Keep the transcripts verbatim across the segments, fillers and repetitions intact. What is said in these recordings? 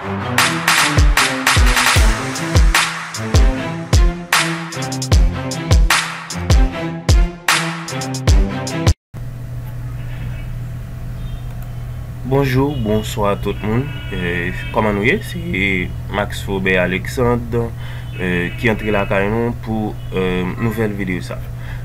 Bonjou, bonswa tout moun. Eh, kòman nou ye? Se Max Faubert Alexandre, eh, ki antre lakay nou pou, eh, nouvèl videyo sa.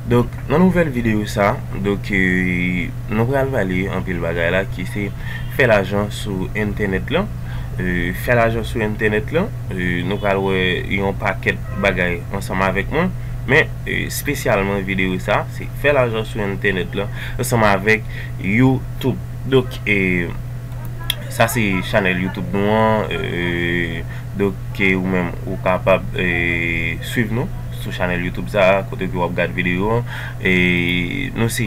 Donk, nan nouvèl videyo sa, donk, eh, nou pral pale anpil bagay la ki se fè lajan sou entènèt lan. Eh, fè lajan sou entènèt lan, eh, nou pral wè yon pakèt bagay ansanm avèk mwen. Men, eh, espesyalman videyo sa, se fè lajan sou entènèt lan ansanm avèk YouTube. Donk, eh, sa se chanèl YouTube nou an. Eh, donk, eh, ou menm, ou kapab, eh, swiv nou sou chanèl YouTube sa, kote ke w ap gad videyo an. E nou se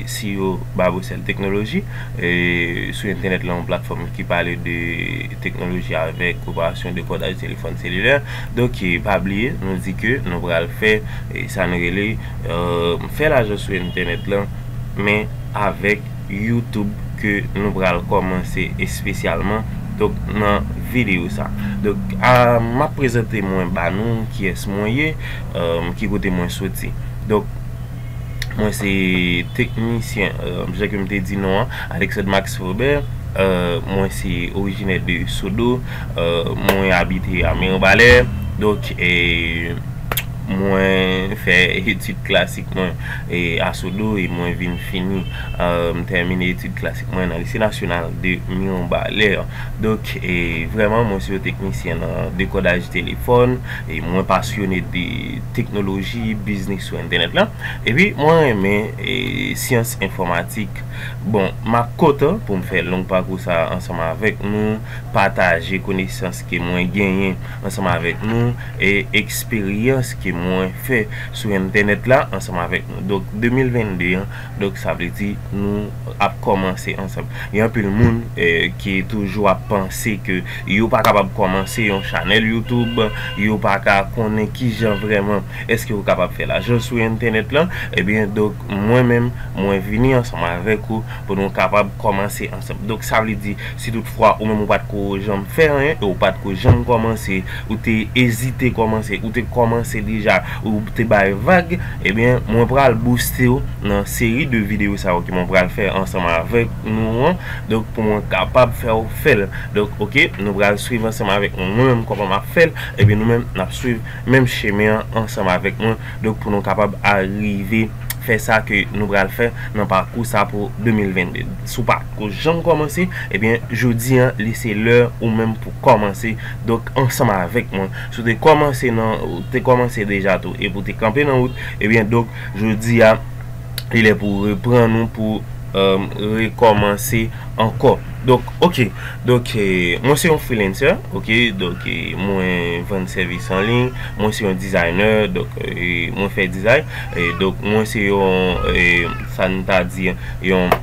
C E O Babocel Technology, e sou entènèt lan, yon platfòm ki pale de teknoloji avèk koparasyon de kòdaj telefòn selilè. Donk, e, pa bliye, nou di ke nou pral fè, e, sa nou rele, e, fè lajan sou entènèt lan, men avèk YouTube ke nou pral kòmanse espesyalman, donk, nan videyo sa. Donk, a, m ap prezante mwen ba nou kiyès mwen ye, e, ki kote mwen soti. Donk, mwen se teknisyen, e, jan ke m te di non an, Alexandre Max Faubert. E, mwen se orijinè de Sodo. E, mwen abite a Miranbalè. Donk, e, mwen fè etid klasik mwen, e, a Sodo e mwen vin fini, e, m tèmine etid klasik mwen nan Lise Nasyonal de Miranbalè. Donk, e, vrèman, mwen se yon teknisyen nan dekodaj telefòn e mwen pasyone de teknoloji, biznis sou entènèt lan. Epi, mwen renmen, e, syans enfòmatik. Bon, m ap kontan pou m fè long pakou sa ansanm avèk nou, pataje konesans ke mwen genyen ansanm avèk nou, e eksperyans ke mwen fè sou entènèt la ansanm avèk nou. Donk, de mil vennde an, donk, sa vle di nou ap kòmanse ansanm. Gen anpil moun, e, ki toujou ap panse ke yo pa kapab kòmanse yon chanèl YouTube, yo pa ka konnen kijan vrèman èske yo kapab fè lajan sou entènèt lan. Ebyen, donk, mwen menm, mwen vini ansanm avèk ou pou nou kapab kòmanse ansanm. Donk, sa vle di, si toutfwa ou menm ou pa t ko janm fè anyen, e ou pa t ko janm kòmanse, ou te ezite kòmanse, ou te kòmanse deja, ou te bay vag, ebyen, mwen pral booste w nan seri de videyo sa yo ke mwen pral fè ansanm avèk nou an. Donk, pou mwen kapab fè w fè l. Donk, oke, nou pral swiv ansanm avèk mwen. Mwen menm, kòman m ap fè l, ebyen, nou menm, n ap swiv menm chemen an ansanm avèk mwen. Donk, pou nou kapab arive fè sa ke nou pral fè nan pakou sa pou de mil vennde. Si w pa ko janm kòmanse, ebyen, jodi an, li se lè ou menm pou kòmanse. Donk, ansanm avèk mwen. Si w te kòmanse nan, ou te kòmanse deja tou, epi w te kanpe nan wout, ebyen, donk, jodi a, li lè pou reprann ou, pou, e, rekòmanse ankò. Donk, oke. Donk, e, mwen se yon freelancer, oke. Donk, e, mwen vann sèvis an liy. Mwen se yon designer, donk, e, mwen fè design. E, donk, mwen se yon, e, sa n ta di, yon,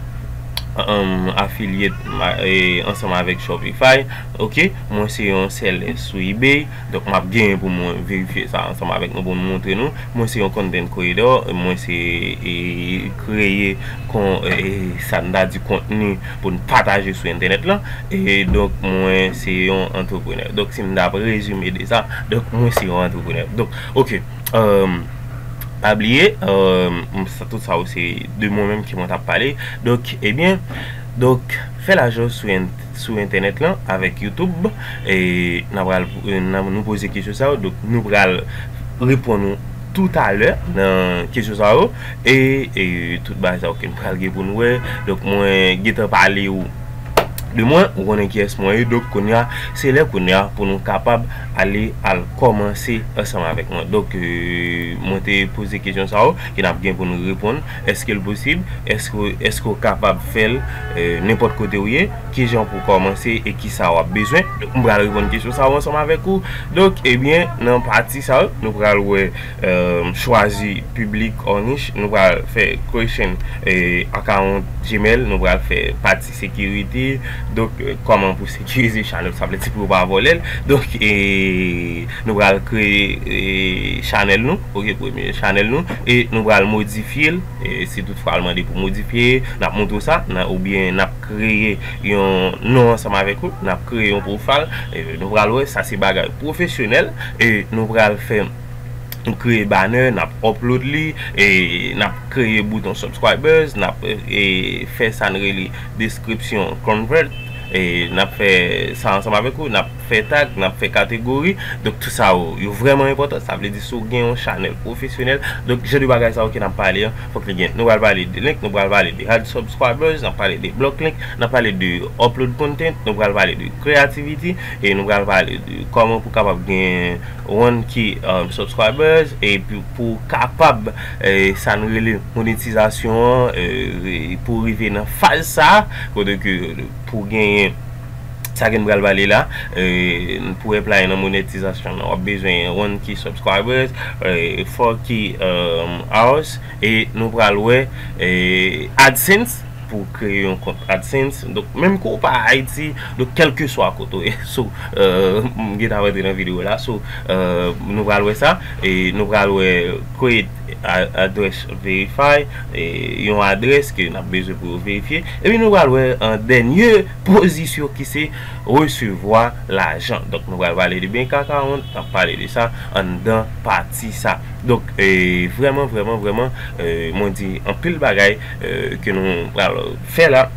um, affiliate, ma-, e, ansanm avèk Shopify, oke. Mwen se yon seller sou eBay. Donk, m ap genyen pou mwen verifye sa ansanm avèk nou, pou m montre nou. Mwen se yon content creator, mwen se, e, kreye kon, e, sa n ta di kontni pou n pataje sou entènèt lan. E donk, mwen se yon antreprenè. Donk, si m t ap rezime de sa, donk, mwen se yon antreprenè. Donk, oke, e, pa bliye, e, m, sa, tout sa yo se de mwen menm ki mwen t ap pale. Donk, ebyen, donk, fè lajan sou en-, sou entènèt lan avèk YouTube. E n a pral, e, n a, nou poze kesyon sa yo. Donk, nou pral reponn ou toutalè nan kesyon sa yo. E, e tout bagay sa yo ke n pral gen pou n wè. Donk, mwen gentan pale ou de mwen, ou konnen kiyès mwen ye. Donk, kounye a, se lè kounye a pou nou kapab ale al kòmanse ansanm avèk mwen. Donk, e, mwen te poze kesyon sa yo, ke n ap gen pou nou reponn. Èske l posib? Èske, èske w kapab fè l, e, nenpòt kote w ye? Kijan pou w kòmanse e kisa w ap bezwen? Donk, m pral reponn kesyon sa yo ansanm avèk ou. Donk, ebyen, nan pati sa yo, nou pral wè, e, chwazi piblik or niche. Nou pral fè creation, e, account Gmail. Nou pral fè pati sekirite, Donk, kòman pou sekirize chanèl, sa vle di pou yo pa vòlè l. Donk, e, nou pral kreye, e, chanèl nou, ok, premye chanèl nou, e nou pral modifye l, e si toutfwa l mande pou modifye, n ap montre w sa, oubyen n ap kreye yon non ansanm avèk ou, n ap kreye yon pwofayl, e nou pral wè, sa se bagay pwofesyonèl, e nou pral fè nou kreye banner, n ap upload li, e n ap kreye bouton subscribers, n ap e, fè sa n rele description convert, e n ap fè sa ansanm avèk ou, n ap fè tag, n ap fè kategori. Donk, tout sa yo, yo vrèman enpòtan. Sa vle di, si w gen yon chanèl pwofesyonèl, donk, jan de bagay sa yo ke n ap pale an, fòk li gen. Nou pral pale de link, nou pral pale de add subscribers, n ap pale de block link, n ap pale de upload content, nou pral pale de creativity, e nou pral pale de kòman pou kapab gen one K subscribers, epi pou kapab, e, sa n rele monetizasyon an, e, pou rive nan faz sa, kote ke pou genyen sa ke n pral pale la, e, pou apply nan monetizasyon nan, w ap bezwen one K subscribers, e, four K hours, e nou pral wè, e, AdSense, pou kreye yon kont AdSense. Donk, menm ke w pa Ayiti, donk, kèlkeswa kote w ye. So, e, m gentan rantre nan videyo la. So, e, nou pral wè sa. E nou pral wè create a- address verify. E yon adrès ke n ap bezwen pou yo verifye. Epi nou pral wè an dènye pozisyon ki se resevwa lajan. Donk, nou pral pale de bank account, n ap pale de sa anndan pati sa. Donk, e, vrèman, vrèman, vrèman, e, mwen di anpil bagay, e, ke nou pral fè la.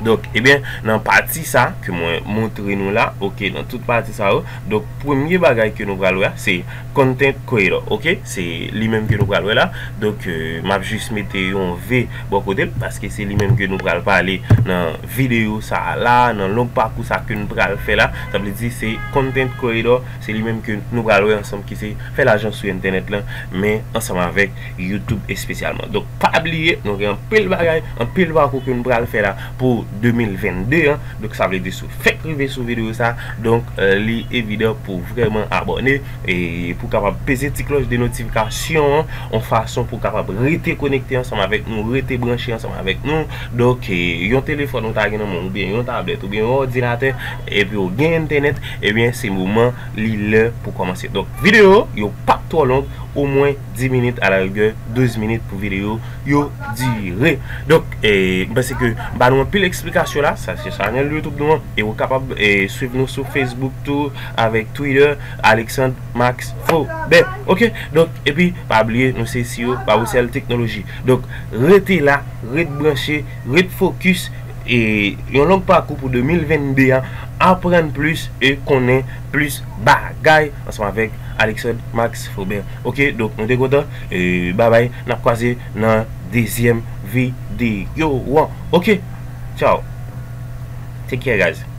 Donk, ebyen, nan pati sa ke mwen montre nou la, ok, nan tout pati sa yo, donk, premye bagay ke nou pral wè, se content creator, ok, se li menm ke nou pral wè la. Donk, e, m ap jis mete yon V bò kote l, paske se li menm ke nou pral pale nan videyo sa a la, nan long pakou sa ke nou pral fè la. Sa vle di, se content creator, se li menm ke nou pral wè ansanm ki se fè lajan sou entènèt lan, men ansanm avèk YouTube espesyalman. Donk, pa bliye, nou gen anpil bagay, anpil pakou ke nou pral fè la pou de mil vennde an. Donk, sa vle di si w fèk rive sou videyo sa, donk, e, li evidan pou vrèman abòne e pou kapab peze ti klòch de notifikasyon an, yon fason pou kapab rete konekte ansanm avèk nou, rete branche ansanm avèk nou. Donk, e, yon telefòn ou ta gen nan men w, oubyen yon tablèt, oubyen yon òdinatè, epi w gen entènèt, ebyen, se moman li lè pou kòmanse. Donk, videyo yo p ap twò long, omwen dis minit, alarigè douz minit pou videyo yo dire. Donk, e, m panse ke m ba nou anpil eksplikasyon la, sa se chanèl YouTube nou an, e ou kapab, e, swiv nou sou Facebook tou, avèk Twitter, Alexandre Max Faubert. Ok? Donk, epi, pa bliye, nou se CEO Baboucel Technology. Donk, rete la, ret branche, ret fokis, e yon long pakou pou de mil vennde an, aprann plis e konnen plis bagay ansanm avèk Alexandre Max Faubert. Ok, donk nou te kontan. E babay, n ap kwaze nan dezyèm videyo an. Ok, ciao. Take care, guys.